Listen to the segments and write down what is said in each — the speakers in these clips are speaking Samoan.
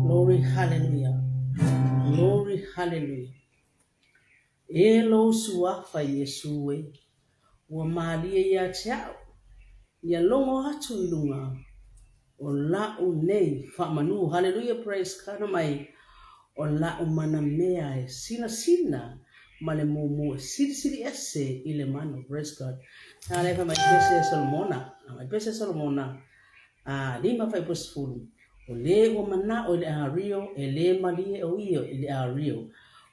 Glory hallelujah. Glory hallelujah. E lou suafa Iesu e, ua mālie ia te a'u, ia logo atu i luga o la'u nei faamanu, hallelujah praise God mai o la'u manamea e sinasina ma le mumu e silisili ese i le manu, praise God. A lea fai mai pese e Solomona, mai pese e Solomona, a lima faipu 10, O lē ua manaʻo i le ʻārio, e lē malie ʻo ia i le ʻārio.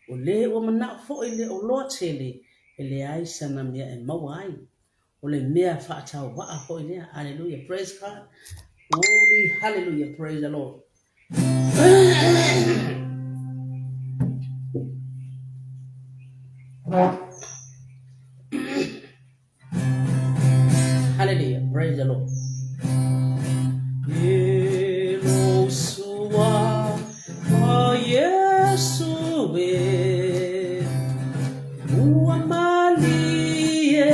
ʻO lē ua manaʻo foʻi i le ʻoloa tele, e leai sana mea e maua ai. ʻO le mea faatauaʻa hoʻi lea. Aleluia. Praise God. Glory, hallelujah. Praise the Lord. Hallelujah. Praise the Lord. E lou suafa Iesu e ua malie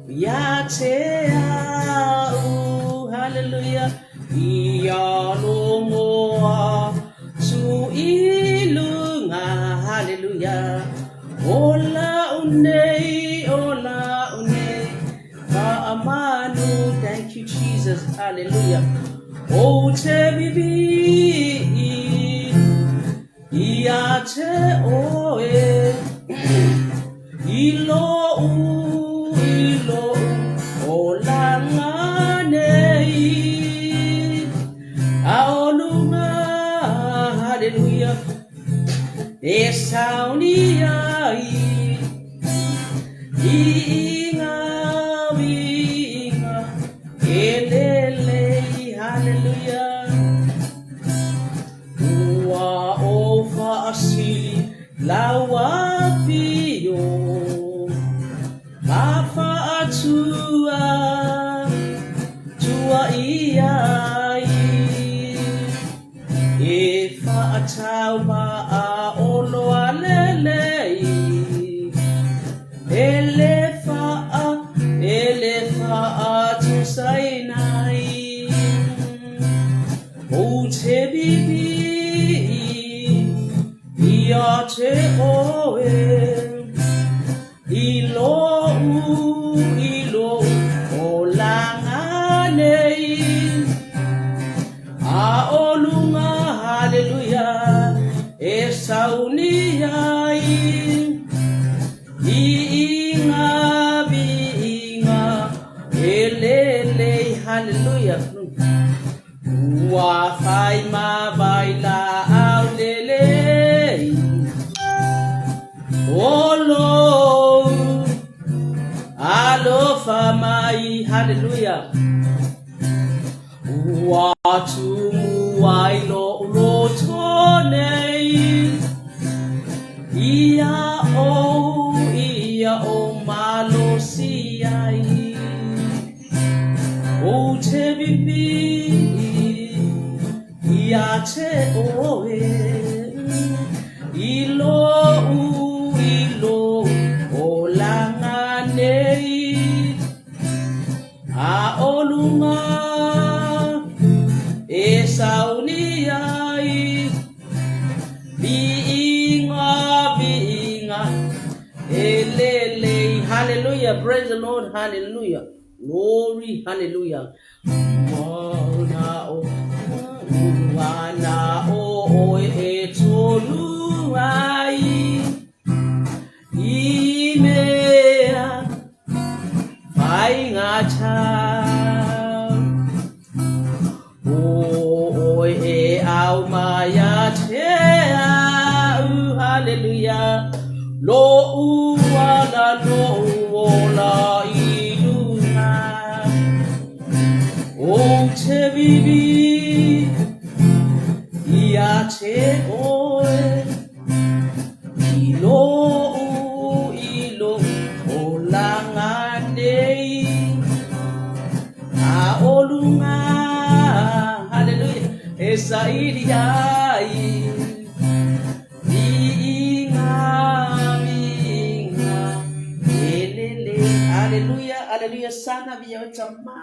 ia te a'u. Hallelujah. Ia logo atu i luga. Hallelujah. O la'u nei, o la'u nei, faamanu. Thank you, Jesus. Hallelujah. Ou te vivii ia te oe i lo'u, i lo'u olaga nei. A o luga, hallelujah. E sauni ai i ngā winga e lelei, hallelujah. Ua o whaasili lau apio, ma whaatua, tua i ai. E whaatau ma a ono a lelei, e le whaa, e le whaa tusaina ai. Ou te bibi ia te oe, I lo'u, i lo'u olaga nei, A o luga, haleluia, e sauni ai, Viiga, viiga, e lelei, haleluia. Ua fai ma vai laau lelei, O lou alofa mai, haleluia. Ua tumu ai lo'u loto nei, Ia ou, ia ou malosi ai. Ou te vivii ia te oe, I lo'u, i lo'u olaga nei, A o luga e sauni ai, Viiga, viiga, e lelei. Hallelujah, praise the Lord, hallelujah. Glory, hallelujah. Mana o, mana o oe e tonu ai i mea whaingata. O oe e au mai a te au, hallelujah. Lo uala lo ola i lunga. O te vivi ia te oe. I lo'u, i lo'u olaga nei, A o luga, hallelujah, e saili ai, Viiga, viiga, e lele, hallelujah, hallelujah, sana via o tama.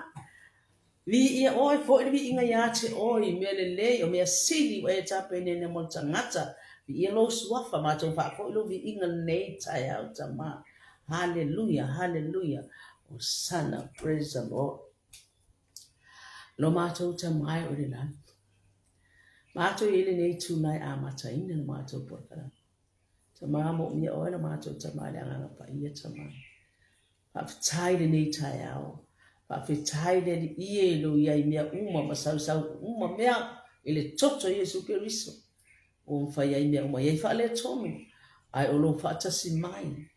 Viia oe, foi le viiga iā te oe i mea lelei, o mea sili ua e tapenene mo le tagata. Viia lou suafa, matou faafoi lou viiga lenei taeao, Tama. Haleluia, haleluia, Hosana, praise the Lord. Lo matou Tama e o le lani. Matou i lenei itula e amataina le matou polokalame. Tama, moomia oe lo matou Tama i le Agaga Paia, Tama. Faafetai lenei taeao. Faafetai le Alii e i lou iai mea uma ma sausau uma mea i le toto o Iesu Keriso ua mafai ai mea uma i ai faaletonu, ae o lou faatasi mai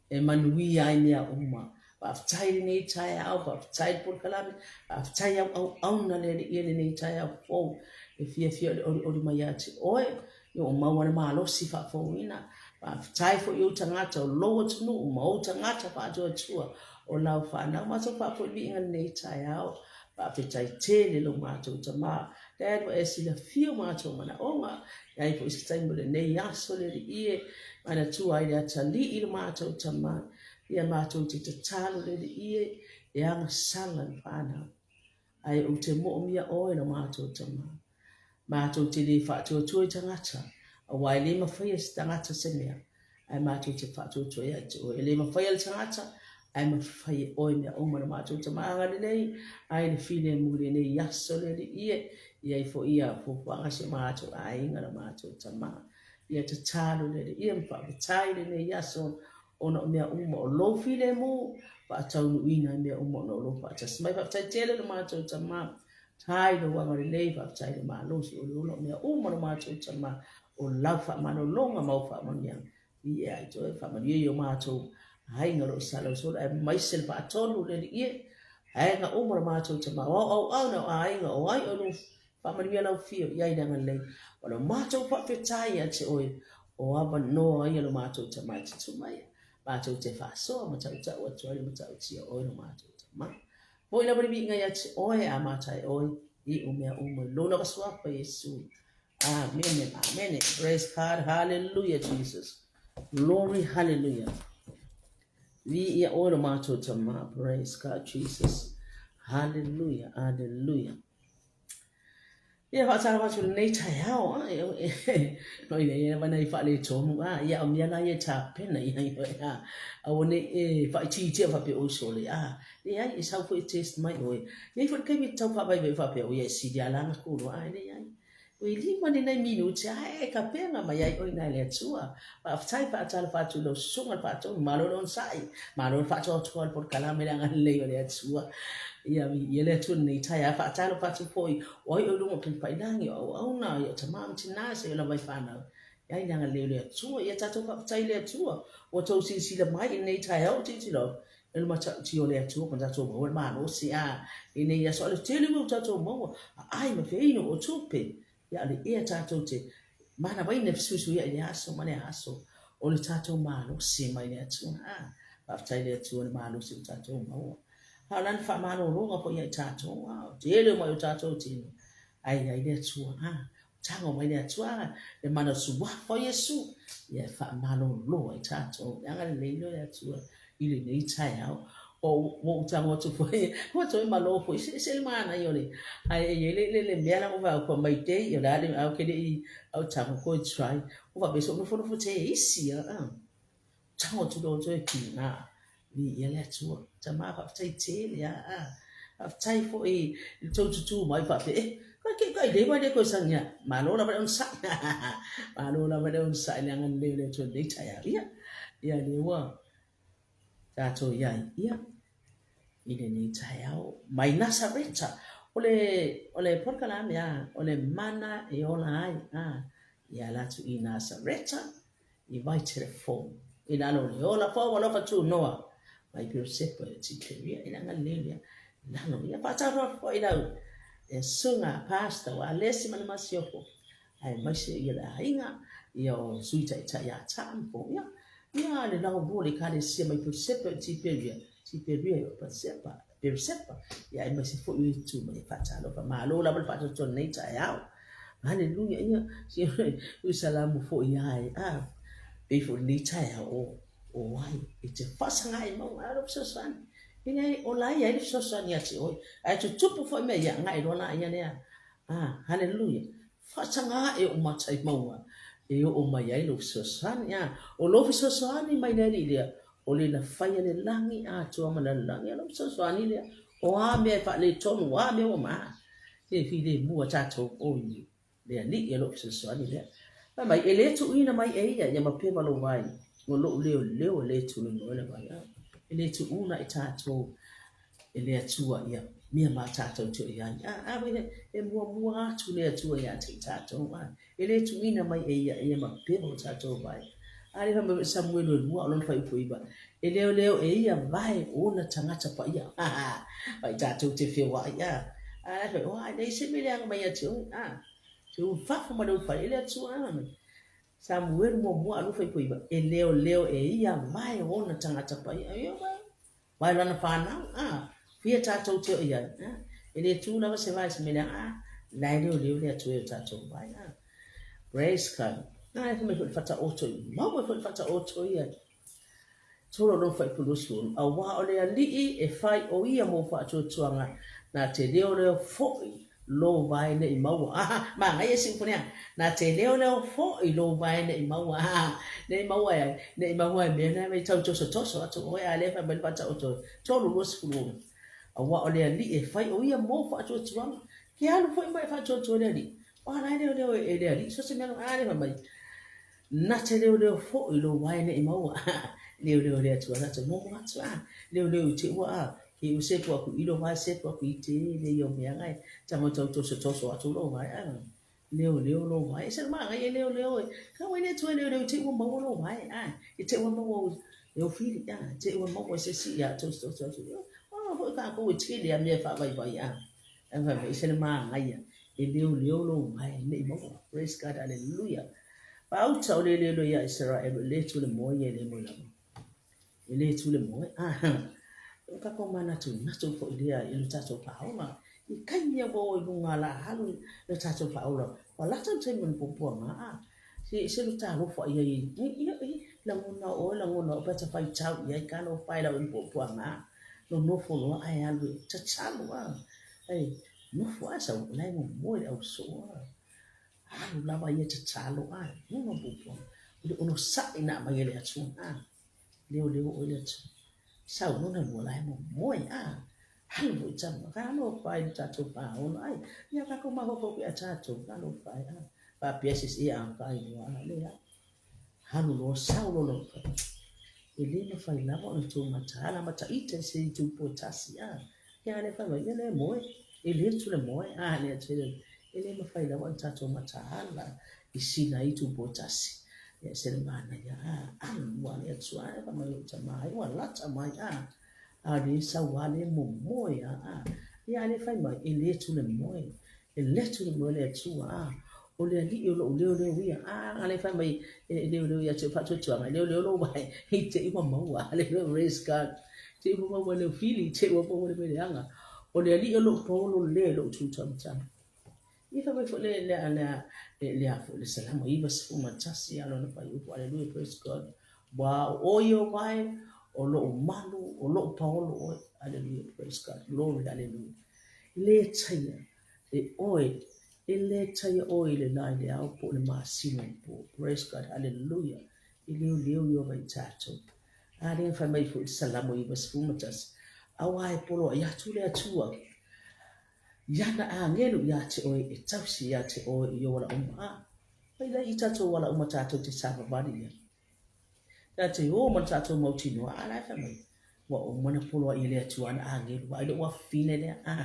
e manuia ai mea uma. Faafetai lenei taeao, faafetai le polokalame, faafetai au auauna le Alii e lenei taeao fou. E fiafia o le olioli mai ia te oe, ia ua maua le malosi faafouina. Faafetai foi i ou tagata o lou atunuu ma ou tagata faatuatua o lau fanau. Matou faafoi viiga lenei taeao. Faafetai tele lo matou Tama. Dad, ua e silafia o matou manaoga. E ai foi se taimi o lenei aso le Alii e manatua ai le atalii lo matou Tama. Ia matou te tatalo le Alii e, e agasala le fanau. Ae ou te moomia oe lo matou Tama. Matou te le faatuatua i tagata, aua e le mafaia e se tagata se mea, ae matou te faatuatua ia te oe. E le mafaia e le tagata, ae mafai e oe mea uma lo matou Tama agalelei, ai le filemu i lenei aso le Alii e, i ai foi ia fuafuaga a si o matou aiga lo matou Tama. Ia tatalo le Alii e ma faafetai i lenei aso ona o mea uma o lou filemu, faataunuuina ai mea uma ona o lou faatasi mai. Faafetai tele lo matou Tama. Faafetai lou agalelei, faafetai le malosi o le ola o mea uma lo matou Tama, o lau faamalologa ma au faamanuiaga. Viia ai te oe, faamanuia i o matou aiga o lo o salausola, aemaise le faatonu le Alii e, aiga uma lo matou Tama, o au auauna, o aiga, o ai o lou faamanuia lau fio i ai le agalelei. O lo matou faafetai ia te oe, o avanoa ia lo matou Tama e te tu mai, matou te faasoa ma tautau atu ai le matautia o oe lo matou Tama. Foi lava le viiga ia te oe, amata e oe, iu mea uma i lou lava suafa, Iesu. Amene, amene. Praise God, hallelujah, Jesus. Glory, hallelujah. Viia oe lo matou Tama. Praise God, Jesus. Hallelujah, hallelujah. Ia faatalofa atu i lenei taeao a no ina ia lava nai faaletonu a ia o mea la ia e tapena i ai oe a aua ne i e faaitiitia faapea oi sole a leai e sau foi e test mai oe. E i ai foi le taimi e tau faavaivai faapea oi e sili lava la na ku loa a leai. Ua lima ni nai minute a e tapena mai ai oe i ina e le Atua. Faafetai faatalofa atu i lau susuga le faatonu, malo le onosai, malo le faatoatoa i le polokalame le agalelei o le Atua. Ia viia le Atua i lenei taeao. Faatalofa atu foi o ai o i luga o upegafailangi, o auauna, ia o tama ma tina, seia lava i fanau. E ai le agalelei o le Atua. Ia tatou faafetai i le Atua ua tou silasila mai i lenei taeao, tilotilo i le matautia o le Atua ma tatou maua le malosi a i lenei aso. A o le tele ua tatou maua, aai ma feinu o tupe. Ia a o le ea tatou te manavaina e fesuisuiai i le aso ma le aso o le tatou malosi mai le Atua. A, faafetai i le Atua i le malosi ua tatou maua. A o lana faamalologa foi ia i tatou, a, o tele o mai o tatou tino, ae i ai le Atua. A, tago mai le Atua, le mana suafa o Iesu, ia e faamalolo ai tatou. Le agalelei lea o le Atua i lenei taeao. Ua ou tago atu foi, ua toe malo foi, se ese le manaia o le, ae e i ai le, le, le mea la ua fai atu mai day, o le a le, ae ou te le i, au tago toe try, ua faapea se i ou nofonofo te isi a, a. Tago atu loa toe kiga, viia le Atua, tama faafetai tele a, a. Faafetai foi i le tou tutū mai faapea, eh, kai ke kai le wai le koe sangia, malo lava le onosai, malo lava le onosai le agalelei o le Atua i lenei taeao. Ia, ia lea ua tatou i ai, ia, i lenei taeao. Mai Nasareta, o le, o le polokalame a, o le mana e ola ai, a, ia ala atu i Nasareta, i Vaiterefou, i lalo o le ola fou alofa tunoa, mai Peosepa i o Tiperia, i le agalelei lea, i lalo ia faatalofa foi i lau susuga Pastor ua Alesi ma le Masiofo, aemaise ia le aiga, ia o Sui Taitai ia Taampo, ia, ia le laolua o le Ekalesia mai Peosepa i Tiperia, Tiperia i o Peosepa, Peosepa, ia aemaise foi o itu mai faatalofa. Malo lava le faatoatoa i lenei taeao. Haleluia, ia, si ui salamu foi ia e, a, pei foi lenei taeao o, o ai, e te faasaga ai mauga, a lo fesoasoani. E leai, o la e i ai le fesoasoani ia te oe. Ae tutupu foi mea ia, agai loa laia lea. Ah, haleluia. Faasaga ae ou mata i mauga e oo mai ai lou fesoasoani. Ah, o lou fesoasoani mai le Alii lea, o le na faia le lagi atoa ma le lalolagi. O lou fesoasoani lea. O a mea e faaletonu, o a mea ua maa, se filemu a tatou, oi, le Alii o lou fesoasoani lea. Fai mai, e le tuuina mai e ia ia mapeva lou vai, o lou leoleo e le tulemoe le vai. Ah, e le tuuna i tatou e le Atua ia mea ma tatou te o i ai. Ah, ah, e muamua atu le Atua ia te i tatou. Ah, e le tuuina mai e ia ia mapeva o tatou vai. A le fai mai Samuelu e 2 o lona fuaiupu 9, e leoleo e ia vae ona tagata paia. Ah, vai tatou te feoai. Ah, ah, fai, oh, ai, nei se mea leaga mai ia te oe. Ah, te ulufafo ma le ulufale, e le Atua. Ah, Samuelu muamua a 2 fuaiupu 9, e leoleo e ia vae ona tagata paia. Io, vai. Vae lana fanau, a, fia tatou te o i ai, a, e le tu lava se vae se mea leaga, a, la e leoleo le Atua i o tatou vae, a. Praise God. A, e fai mai foi le Faataoto i, maua mai foi le Faataoto ia. Tolo o lona fuaiupu 20, auā o le Alii e fai o ia mou faatuatuaga, na te leoleo foi lou vae ne i maua. Aha, manaia si upu nea. Na te leoleo foi lou vae ne i maua. Aha, ne i maua e ai, ne i maua e mea na mei tau tosotoso atu oe a lea fai mai le Faataoto e tolu 20. Auā o le Alii e fai o ia mou faatuatuaga. Ke alu foi mai e faatuatua le Alii. O a la e leoleo e le Alii so se mea a lea fai mai. Na te leoleo foi lou vae ne i maua Leoleo le Atua na te momo atu a Leoleo i te ua a Ke u sepu aku i lo vae sepu aku i te le i o mea ngai Tango tau toso toso atu lou vae a Leoleo lou vae E se maangai e leoleo e Ka wai le Atua e leoleo i te ua maua lou vae a I te ua maua u e o fili a Te ua maua se si a toso toso atu O foi kākou e tele a mea e faavaivai a Ae fai mai, ese le manaia, e leoleo lou vae ne i maua. Praise God, hallelujah. Pauta o le lelo ia Isaraelu, e le tu le moe ia e le moe lava. E le tu le moe. Ah, o kākou manatunatu foi lea i lo tatou paola. I kaimi a ua o i luga la alu lo tatou paola. Ua lata le taimi o le puapuaga. Ah, se, se lo talofa ia i, i, i, lagona oe, lagona oe, pe ta faitau i ai ka lo pae lau i puapuaga. Lo nofo loa ae alu e tatalo a. Ai, nofo ae sau la e momoe le ausoo a. Alu lava ia tatalo a, luga puapuaga. O le onosai na aumai e le Atua a. Leoleo oe le Atua. Sau lona lua la e momoe a. Alu foi tama, ka alofa ai le tatou paola ai. Ia kākou mafaufau pea tatou, ka alofa ai a. Faapea se isi a ka iloa a lea. Alu loa sau loa lou fai. E le mafai lava ona tou mataala ma taita i se itupo e tasi a. Ia le fai mai, ia le moe, e le atu le moe a le atu le, e le mafai lava ona tatou mataala i sina itupo e tasi. Ia se le manaia a, alu a le atu a, fai mai lou tama ai ua lata mai a. A le sau a le momoe a a. Ia a le fai mai, e le atu le moe, E letu le moe le Atua, a, o le Alii o loʻu leoleo ia. A, a le fai mai, e leoleo ia te faatuatuaga, e leoleo lou vae, i te i ua maua. Hallelujah, praise God. Te i ua maua le fili, te i ua maua le meleaga. O le Alii o loʻu paolo le loʻu tūtaumatau. Ia fai mai foi le, le, le, le, le, a foi le Salamo 91 a lona fuaiupu. Hallelujah, praise God. Ua o oe o vae, o loʻu malu, o loʻu paolo oe. Hallelujah, praise God. Glory, hallelujah. Le taia e oe, e le taia oe i le la i le ao po o le masina i le po. Praise God, hallelujah. E leoleo Ieova i tatou. A lea fai mai foi i le Salamo 91, Auā e poloaʻi atu le Atua i ana āgelu iā te oe e tausi iā te oe i ou ala uma. A, mai lai i tatou ala uma tatou te savavali ia. Na te ō ma le tatou mautinoa, a la e fai mai, ua uma ona poloaʻi e le Atua ana āgelu, a i lou afafine lea, a,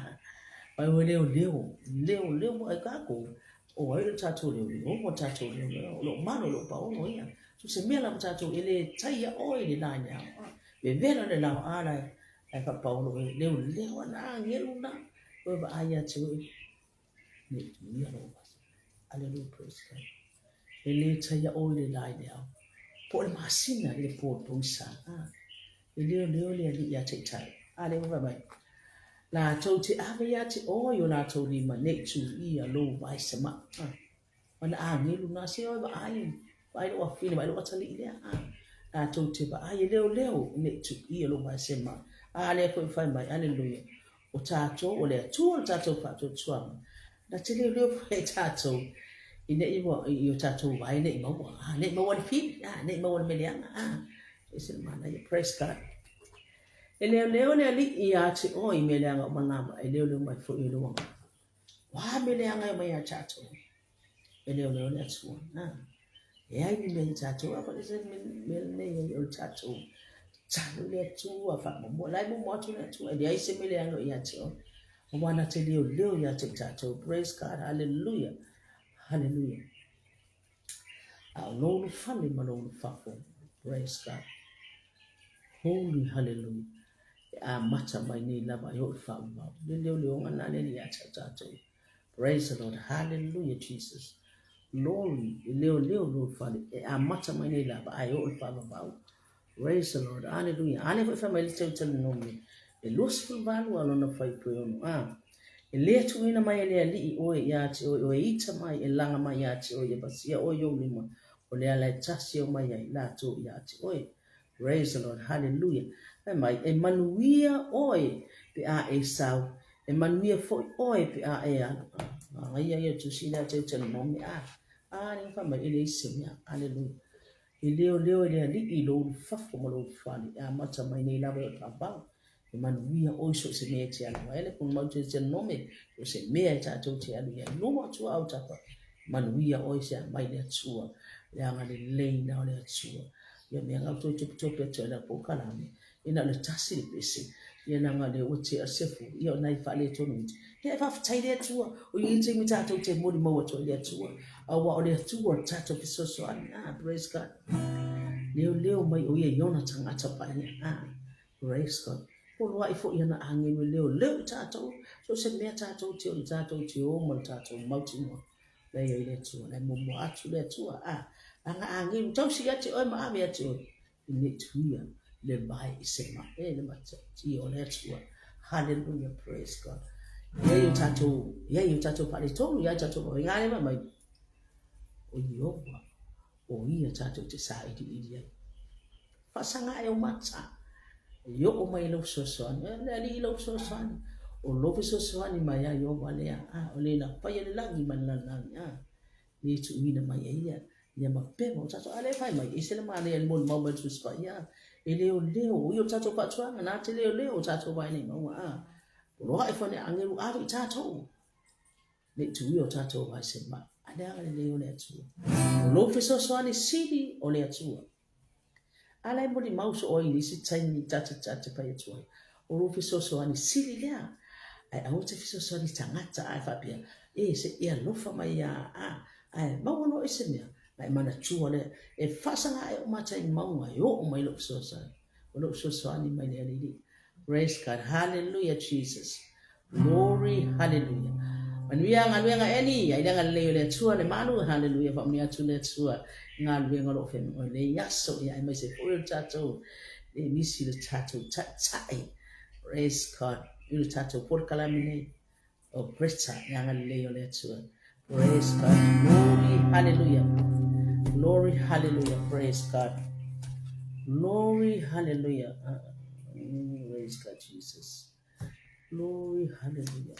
mai ua leoleo, leoleo ai kākou, o ai lo tatou leoleo, o tatou leoleo, o lou malo, o lou paolo ia, so se mea lava tatou e le taia oe i le la i le ao, a, vevela le lao, a la e faapaolo e leoleo ana āgelu na, oe vaai atu e, ne i tuia lou vasa. Hallelujah, praise God. E le taia oe le la i le ao. Po o le masina i le po i pogisa. Ah, e leoleo le Alii iā te itai. A le fai mai. Latou te ave iā te oe i o latou lima ne i tuia lou vae semaʻu. Ah, ma na āgelu na se oe vaai, vaai lou afine, vaai lou atalii lea. Ah, latou te vaai e leoleo ne i tuia lou vae semaʻu. A lea foi fai mai, aleluia, o tatou, o le Atua o le tatou faatuatuaga, na te leoleo foi e tatou, ina i ua, i o tatou vae ne i maua, a, ne i maua le fili, a, ne i maua le meleaga, a, ese le manaia, praise God. E leoleo le Alii ia te oe i mea leaga uma lava, e leoleo mai foi i lou agaga. O a mea leaga e omai ia tatou? E leoleo le Atua. A, e ai ni mea i tatou, a foi se mea lenei ai o le tatou talo i le Atua, faamuamua, la e muamua atu le Atua, e leai se mea leaga ia te oe. Aua na te leoleo ia te tatou. Praise God, hallelujah, hallelujah. A o lou ulufale ma lou ulufafo. Praise God. Holy hallelujah. E amata mai nei lava e oo i faavavau. Le leoleoga lena le ia te tatou. Praise the Lord. Hallelujah Jesus. Glory. E leoleo lou ulufale. E amata mai nei lava a e oo i faavavau. Praise the Lord. Hallelujah. A lea foi fai mai le Teutelenomi, e 28 a lona fuaiupu e 6. A. E le tuuina mai e le Alii oe ia te oe, o e ita mai, e laga mai ia te oe, e vasia oe i ou lima, o le ala e tasi e omai ai latou ia te oe. Praise the Lord. Hallelujah. Fai mai, e manuia oe pe a e sau, e manuia foi oe pe a e alu. A, ia ia tusi lea Teutelenomi. A, a, lea fai mai, e leai se mea. Hallelujah. E leoleo e le Alii i lou ulufafo ma lou ulufale, e amata mai nei lava i o taavao. E manuia oe so o se mea e te alu ai, le kona mau te te nome, so o se mea e tatou te alu i ai. Luma o tua au tapa, manuia oe se a mai le Atua, le agalelei na o le Atua. Ia mea ngau toi topetope atu ai lau polokalame, ia na o le tasi le pese, ia leaga o lea ua tea le sefulu, ia o nai faaletonu iti. Ia e faafetai i le Atua, o i ai taimi tatou te molimau atu ai i le Atua, aua o le Atua le tatou fesoasoani. Ah, praise God. Leoleo mai o ia i ona tagata paia. Ah, praise God. Poloai foi ana agelu e leoleo i tatou, so o se mea tatou te o le tatou te o ma le tatou mautinoa. La e i ai le Atua, la e muamua atu le Atua. Ah, ana agelu tausi ia te oe ma ave ia te oe. I nei tuia le vai i se ma e le matautia o le Atua. Hallelujah, praise God. Ia i o tātou, ia i o tātou faaletonu, ia i tātou whakainga le mai. O Ieova, o ia tātou te sailiili ai. Faasanga e o mata. E oo mai lau fesoasoani, e le Alii lau fesoasoani. O lou fesoasoani mai ia Ieova lea, a, o le na faia le lagi ma le lalolagi, a. Le tuuina mai e ia, ia ma pepa o tatou, a lea e fai mai, ese le manaia i le molimau mai le Tusi Paia, e leoleo, o ia o le tatou faatuaga, na te leoleo o tatou vae nei mauga, a, poloai foi ni agelu ave i tatou, ne i tuuia o tatou vae se mai, a le agalelei o le Atua. O lou fesoasoani sili o le Atua. A la e molimau soo ai i nisi taimi ta te ta te fai atu ai, o lou fesoasoani sili lea. Ae aua te fesoasoani i tagata ae faapea, e se i alofa mai ia a, ae maua loa i se mea, na e manatua lea, e faasaga ae o mata i mauga e oo mai lou fesoasoani. O lou fesoasoani mai le Alii. Praise God. Hallelujah Jesus. Glory, hallelujah. Manuia galuega Eli, ai le agalelei o le Atua le malu, hallelujah, faamanuia atu le Atua i galuega o lo o feagai i lenei aso, ia aemaise foi o le tatou le misi le tatou taitai. Praise God. I le tatou polokalame nei o Bretta, le agalelei o le Atua. Praise God. Glory, hallelujah. Glory, hallelujah. Praise God. Glory, hallelujah. Praise God, Jesus. Glory, hallelujah.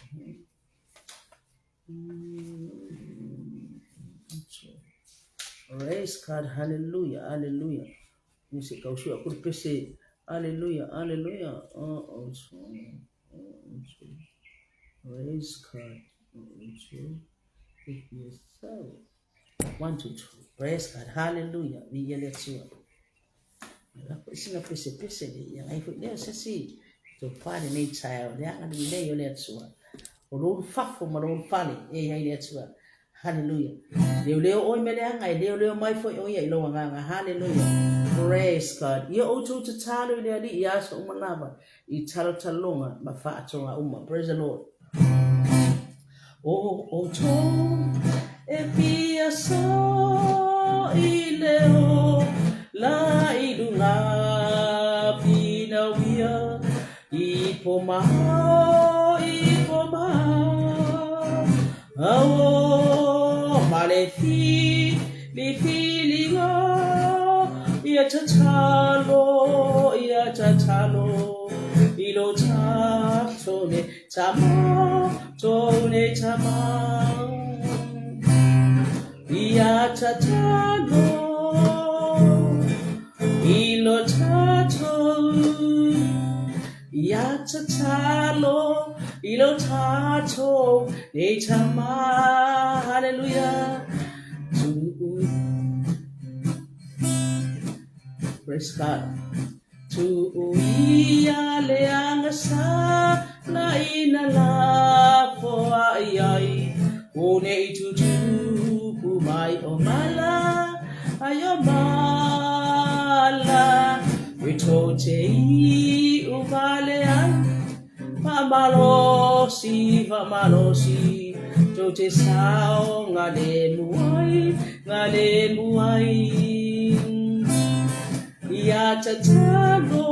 Praise God, hallelujah, hallelujah. Music kau sua aku pese. Hallelujah, hallelujah. Oh, oh, oh, oh, Praise God. Oh, oh, yes, so. 1, 2, 2. Praise God, hallelujah. Viia le Atua. Lako i sina pesepese le ia ngai foi lea se isi to pa lenei taeao le agalelei o le Atua. O lou ulufafo ma lou ulufale e i ai le Atua. Hallelujah. Leoleo oe me le aga e leoleo mai foi o ia i lou agaga. Hallelujah. Praise God. Ia outou tatalo i le Alii i aso uma lava i talotaloga ma faatoga uma. Praise the Lord. O outou e fia sō i leo la i lunga whinauia i po mao i po mao Auo ma le filifiliga ia tatalo ia tatalo i Tama tou nei tama. Ia tatalo i lo tatou. Ia tatalo i lo tatou nei tama. Hallelujah. Praise God. Tuuia le agasa na ina lafo ai ai, o nei tutupu mai o mala, ai o mala. E tou te iu vale ai, Faamalosi, faamalosi, tou te saogalemu ai, galemu ai. Ia tatalo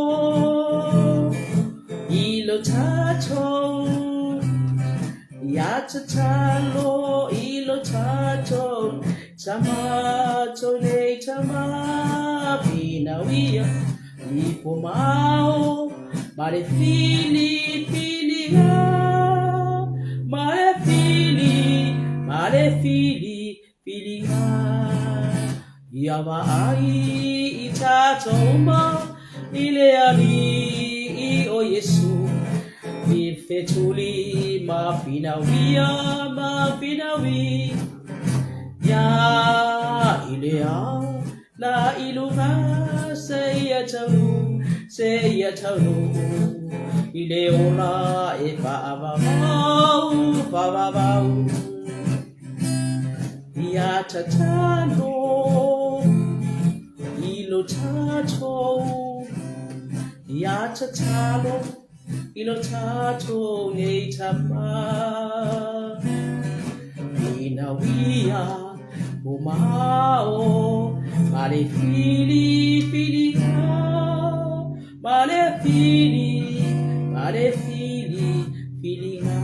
i lo tatou, ia tatalo i lo tatou, tama tou nei tama, finauia. I po mao ma le filifiliga, ma le fili, ma le filifiliga. Ia vaai i tatou uma i le Alii o Iesu, i fetuli ma finauia, ma finaui. Ia i le ao la i luga seia taunuu, seia taunuu i le ola e faavavau, faavavau. Ia tatalo i lo tatou, ia tatalo i lo tatou nei tama. Finauia o mao ma le filifiliga, ma le fili, ma le filifiliga.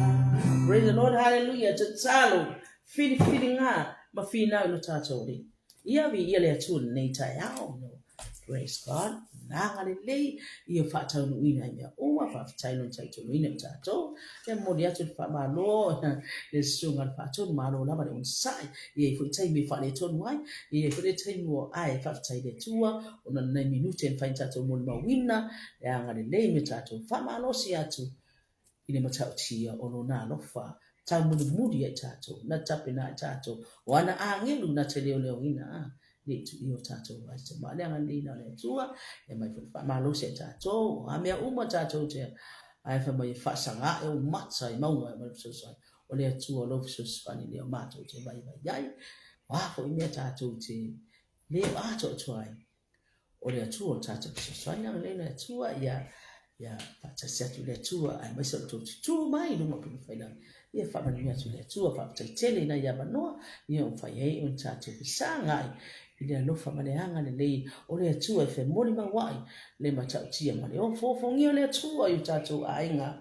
Praise the Lord, hallelujah. Tatalo, filifiliga ma finau i lo tatou Alii. Ia viia le Atua i lenei taeao. Praise God. Naga lelei ia faataunuuina i mea uma, faafetai lona talitonuina i tatou. Ia momoli atu le faamalo le susuga i le Faatonu, malo lava le onosai. E i ai foi taimi e faaletonu ai, e i ai foi le taimi ua ae faafetai i le Atua ona o lenei minute e mafai ona tatou molimauina le agalelei me tatou faamalosi atu i le matautia o Lona alofa taumulimuli ia i tatou, na tapena i tatou, o ana agelu na te leoleoina a ne i tuia o tatou ai se ma le agalelei o le Atua, e mai foi le faamalosi ia i tatou, o a mea uma tatou te ae fai mai e faasaga ae ou mata i mauga e mai le fesoasoani, o le Atua o lou fesoasoani lea o matou te vaivai ai, o a foi mea tatou te le o atoatoa ai, o le Atua o le tatou fesoasoani, agalelei le Atua ia ia faatasi atu le Atua aemaise o le tou tutū mai i luga o upufailaga. Ia faamanuia atu le Atua, faafetai tele i nai avanoa ia ua mafai ai ona tatou fesagai i le alofa ma le agalelei o le Atua e femolimauai le matautia ma le ofoofogia o le Atua i o tatou aiga,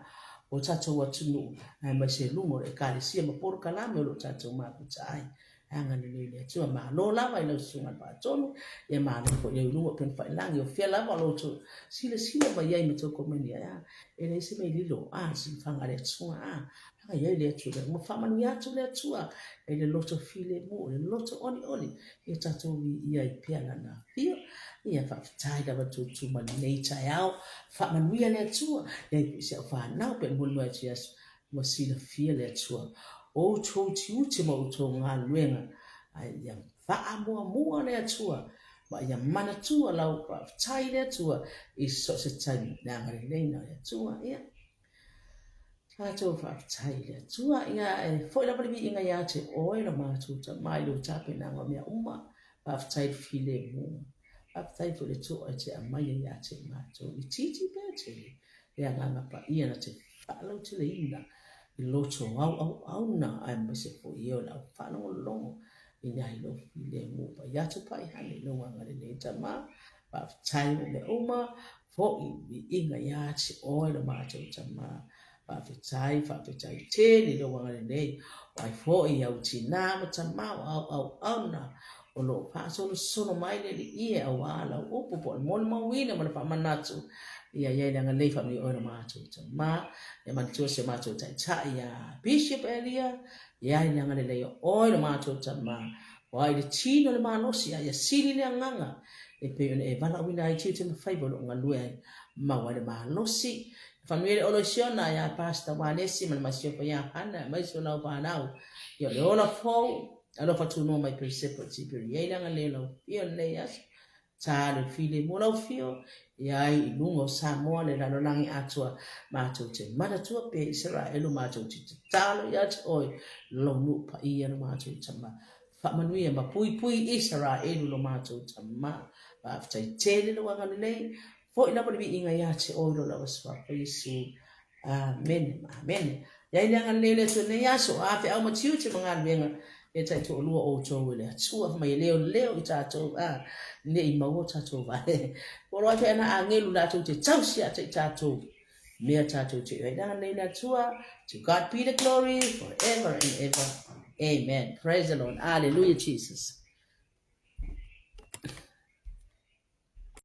o tatou atunuu aemaise luga o le Ekalesia ma polokalame o lo o tatou mafuta ai. Agalelei le Atua. Malo lava i lau Susuga i le Faatonu, ia malo foi i luga o upegafailangi, o fea lava o lo outou silasila mai ai ma tou komeni ai, a, e leai se mea e lilo, a, silafaga a le Atua, a, aga i ai le Atua, ua faamanuia atu le Atua i le loto filemu, le loto olioli, ia tatou viia ai pea Lana afio. Ia faafetai lava le tou tu mai lenei taeao, faamanuia le Atua, ia i si au fanau pe molimau atu i aso, Ua silafia le Atua o outou tiute ma outou galuega, ae ia faamuamua le Atua ma ia manatua lau faafetai i le Atua i so o se taimi, le agalelei na o le Atua. Ia, tatou faafetai i le Atua. Ia, e foi lava le viiga ia te oe lo matou Tama i lou tapenaga o mea uma. Faafetai i le filemu. Faafetai foi i le toa e te aumaia ia te matou. Itiiti pea tele le Agaga Paia na te faalauteleina i loto auauauna aemaise foi e o le au faalogologo i nai lou filemu pai atu pai hane i lou agalelei Tama. Faafetai mo mea uma, foi viiga ia te oe lo matou Tama. Faafetai, faafetai tele i lou agalelei, o ai foi au tinā ma tama o auauauna o lo o faasolosolo mai le Alii e auā lau upu po o le molimauina ma le faamanatu. Ia i ai le agalelei faamanuia oe lo matou tama. Ia manatua si o matou taitai ia Bishop Elia, i ai le agalelei o oe lo matou tama. Ua i le tino le malosi a ia sili le agaga e pei ona e valaauina ai tiute ma faiva o lo o galue ai maua ai le malosi. Faamanuia le Oloisiona ia Pastor Walesi ma le masiofo ia Hana aemaise o lau fanau. Ia o le ola fou, alofa tunoa mai Pirisepo Tipiri. I ai le agalelei o lau afio i lenei aso. Talo i filemu lau afio, i ai i luga o Samoa le lalolagi atoa, matou te manatua pea Isaraelu matou te tatalo ia te oe, lou nuu paia lo matou tama. Faamanuia ma puipui Isaraelu lo matou tama. Faafetai tele lou agalelei, foi lava le viiga ia te oe lo lava suafa Iesu. Amene ma amene. Iai le agalelei o le Atua i lenei aso, a feau ma tiute ma galuega, e taitoalua outou e le Atua, fai mai e leoleo i tatou, a, ne i maua o tatou vale. Polo ai foi ana agelu latou te tausi ia te i tatou, mea tatou te i ai. Le agalelei o le Atua, to God be the glory forever and ever. Amen. Praise the Lord. Hallelujah, Jesus.